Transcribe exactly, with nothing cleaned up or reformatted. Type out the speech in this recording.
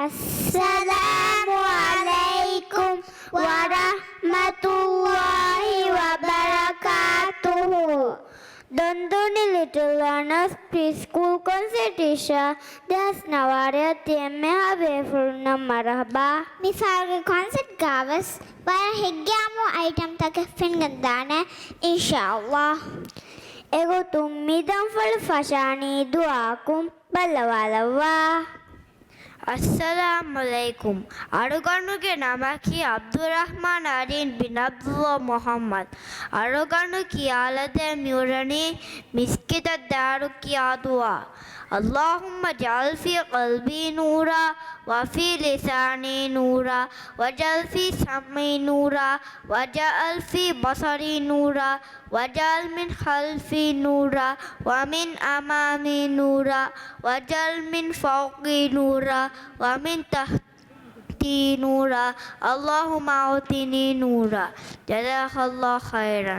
السلام عليكم ورحمة الله وبركاته. ދޮންދުނި ލިޓްލް ލާނަރސް ޕްރީ ސްކޫލް ކޮންސަޓް އިންޝާ ދެހާސް ނަވާރަ ތިޔަ މެހާ ބޭފުޅުންނަށް މަރުޙަބާ. މި ފަހުގެ ކޮންސަޓްގަ ވެސް ވަރަށް ހިތްގައިމު އައިޓަމްތަކެއް ފެނިގެންދާނެ އިންޝާﷲ. އެގޮތުން މި ދަންފަޅު ފަށާނީ ދުޢާއަކުން. ބައްލަވާލައްވާ. އައްސަލާމު ޢަލައިކުމް. އަޅުގަނޑުގެ ނަމަކީ ޢަބްދުއްރަޙްމާން އަރީން ބިން ޢަބްދުﷲ މުޙައްމަދު. އަޅުގަނޑު ކިޔާލަދޭ މިއުޅެނީ މިސްކިތަށް ދާއިރު ކިޔާ ދުޢާ. اللهم اجعل في قلبي نورا وفي لساني نورا واجعل في سمعي نورا واجعل في بصري نورا واجعل من خلفي نورا ومن أمامي نورا واجعل من فوقي نورا ومن تحتي نورا. اللهم أعطني نورا. جزاك الله خيرا.